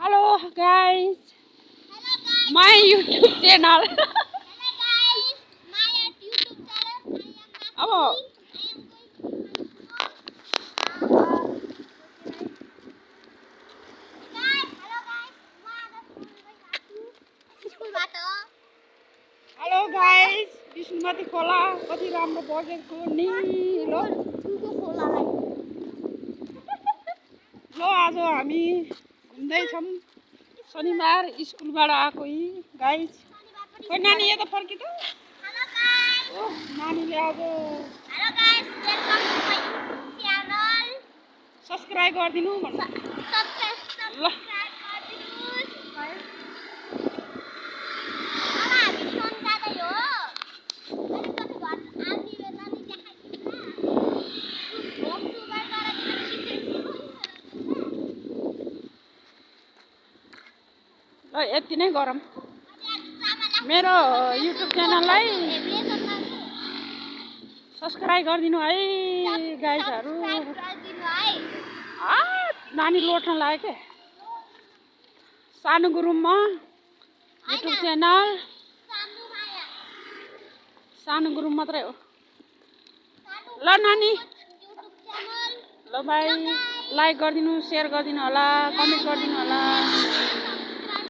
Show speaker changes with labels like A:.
A: Hello guys,
B: Hello guys.
A: my YouTube channel.
B: Hello guys. My YouTube channel. I am
A: अब
B: guys. Hello guys. स्कुलबाट
A: hello guys, Vishnumati खोला कति राम्रो बगेको निलो।
B: ठुलो खोलालाई
A: ल आज हामी घुम्दैछौँ शनिबार स्कुलबाट आएको यी गाइस। खोइ नानी यता फर्कि त।
B: Hello guys.
A: ओ नानीले आज
B: hello guys. Welcome to my YouTube channel.
A: Subscribe गरिदिनु भन्नु।
B: सब्स्क्राइब
A: ल
B: गरिदिनुस्. अब हामी सोन जाँदै हो. अनि कति घर आन्टी र नानी देखाइदिनु ल. होम टुर गराइदिनु
A: ल यति नै गरौँ। मेरो युट्युब च्यानललाई सब्स्क्राइब गरिदिनु है गाइसहरू। नानी लोट्न लाग्यो के। सानो गुरुङमा युट्युब च्यानल सानो गुरुङ मात्रै हो। ल नानी ल भाइ लाइक गरिदिनु, सेयर गरिदिनु होला, कमेन्ट गरिदिनु होला।